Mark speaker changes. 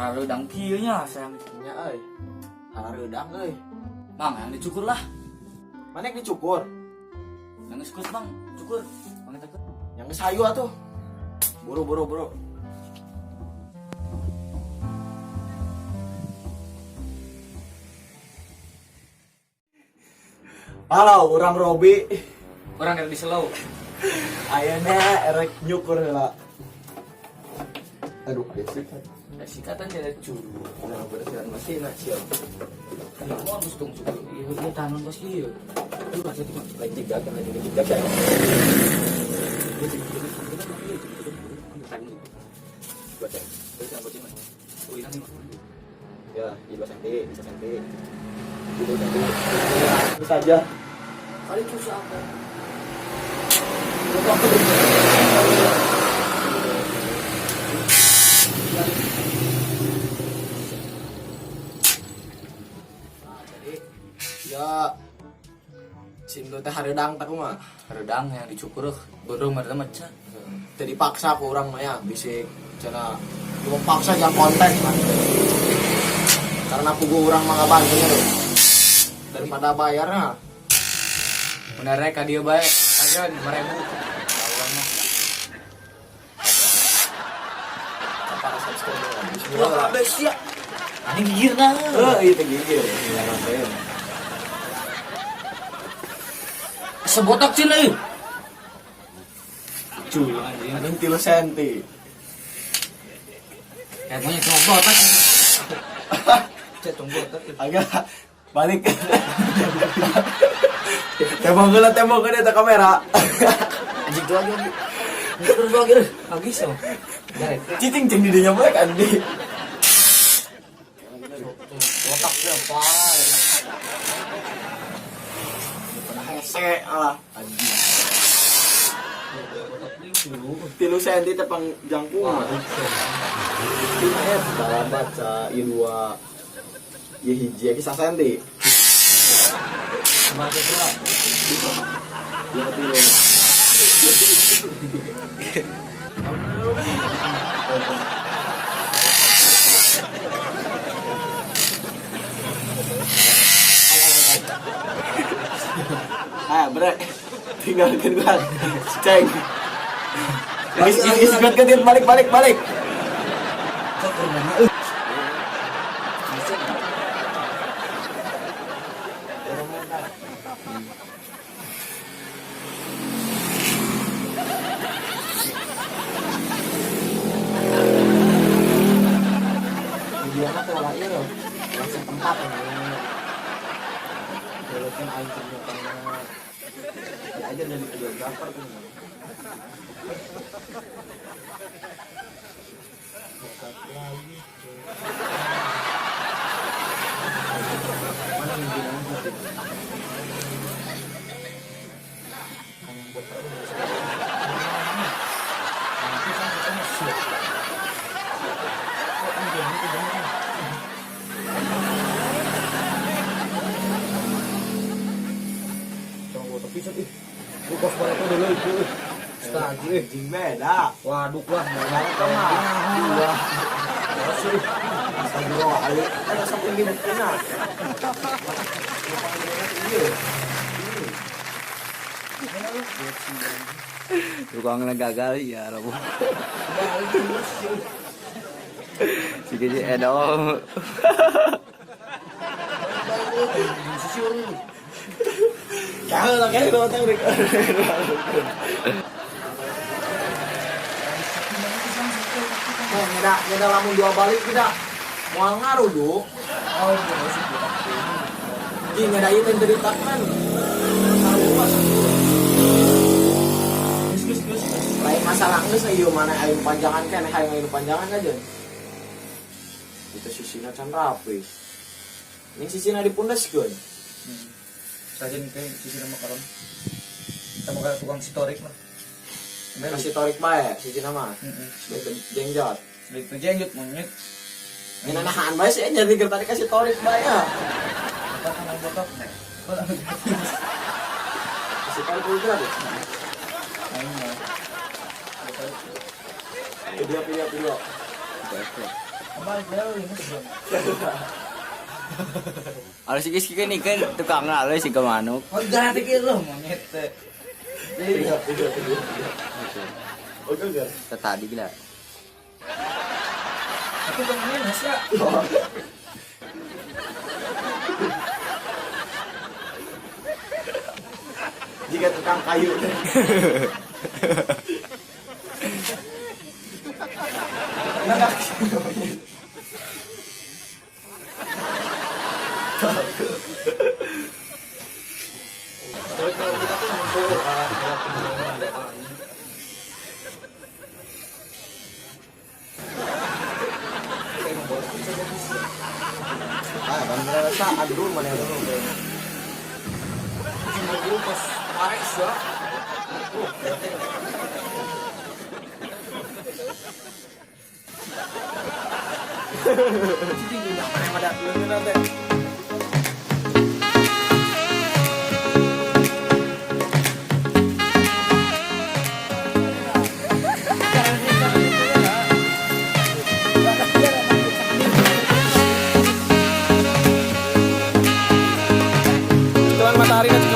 Speaker 1: Hareudang kieu nya sayang.
Speaker 2: Nya euy. Hareudang euy.
Speaker 1: Bang, yang dicukur lah.
Speaker 2: Mana yang dicukur?
Speaker 1: Yang geus bang, cukur. Bang eta.
Speaker 2: Yang geus hayu atuh. Buru buru buru. Halo, urang Robi.
Speaker 1: Urang rek di slow.
Speaker 2: Ayeuna erek nyukur heula. Aduh, aya sikat.
Speaker 1: Eh, sikatan jadi curu.
Speaker 2: Nah, bersihan mesin nah, siap.
Speaker 1: Ya, mau harus dong cukur. Iya, iya tahan kos ieu. Lu aja tiba.
Speaker 2: Lain jigak, lain jigak ya. 2 cm. Ya, di 2 cm, bisa senti. Di 2 cm. Bisa aja.
Speaker 1: Kali cuci apa?
Speaker 2: Nah, jadi ya Sindu teh hareudang teh kumaha?
Speaker 1: Hareudang yang dicukur beureum mah mah.
Speaker 2: Teu dipaksa ku urang mah ya, bisi cenah nu paksa jangan konten kan. Karena pugu urang mah ngabantu nya deh. Daripada bayarnya.
Speaker 1: Bener ka dieu bae. Aja 5000. Urang mah.
Speaker 2: Para subscriber. Bismillah.
Speaker 1: Kabeh sia. Anjing gigirna.
Speaker 2: Eh, iya teh gigir. Bismillahirrahmanirrahim.
Speaker 1: Sebotak cina euy. Cuy anjing.
Speaker 2: Anjing 3 senti.
Speaker 1: Kayak monyet cuma botak. Cek tunggu botak.
Speaker 2: Agak balik. Tembok heula, tembok heula eta kamera.
Speaker 1: Anjing tuh lagi lagi. Terus lagi lagi so.
Speaker 2: Cicing cing di dinya bae kan di.
Speaker 1: Botak siapa?
Speaker 2: Pernah hese alah anjing. 3 senti teh pang jangkung. Tina eta dalam baca ieu dua ieu hiji ge sasenti.
Speaker 1: Baca pula.
Speaker 2: Ieu tilu. Ah, bre. Tinggalkan gua. Ceng. Is is is kuat kuat balik balik balik.
Speaker 1: Kok ke mana euy?
Speaker 2: Dia mah teh ulah ieu. Langsung tempat ini. Belokin aing ternyata. Ya aja dari videografer tuh. Botak lagi. Mana mimpi nanti? Kan yang botak itu
Speaker 1: Nanti kan kita masuk. Oh, anjing itu bener. Tong botak pisan ih. Lu kos banget dulu itu. Setahun ih.
Speaker 2: Anjing beda.
Speaker 1: Waduh lah,
Speaker 2: Beda mah. Dua.
Speaker 1: Masuk.
Speaker 2: Astagfirullah, ali. Ada sampai ini buktina.
Speaker 3: Tukangnya gagal ya Rabu. Si kecil edo.
Speaker 2: Kau lah kayak lu tang rek. Eh, nyeda nyeda lamun dua balik tidak. Moal ngaruh du.
Speaker 1: Oh, masuk botak.
Speaker 2: Ih, nyeda ieu teh ceritakan. Sarua sarua.
Speaker 1: Geus geus geus.
Speaker 2: Lain masalah geus ieu mana aing panjangan kan hayang aing panjangan aja. Itu sisina can rapi. Ini sisina dipundeskeun.
Speaker 1: Sajin kayak sisi nama karon. Sama kayak tukang sitorik mah.
Speaker 2: Kasih torik bae sisina mah.
Speaker 1: Heeh.
Speaker 2: Jengjot.
Speaker 1: Itu jenggot monyet.
Speaker 2: Ini nahan bae sih jadi ger tadi kasih torik bae ya.
Speaker 1: Botak sama botak.
Speaker 2: Kasih torik dulu gratis.
Speaker 1: Aing mah.
Speaker 2: Video video video.
Speaker 3: Alus iki sih kan ikan tukang alus sih ke manuk.
Speaker 1: Oh, ganti ke lo monyet.
Speaker 2: Iya, iya, iya. Oke, enggak.
Speaker 3: Tadi gila.
Speaker 1: Tapi tukangnya nasi ya.
Speaker 2: Jika tukang kayu.
Speaker 1: Tapi kalau kita tuh ngumpul kalau penjualan datang lagi. Kayak membawa bisa jadi.
Speaker 2: Ah, kan merasa aduh mana ya.
Speaker 1: Cuma dulu pas paes ya. Oh, bete. Jadi gila mana yang ada dulu nanti.
Speaker 2: Tuan matahari.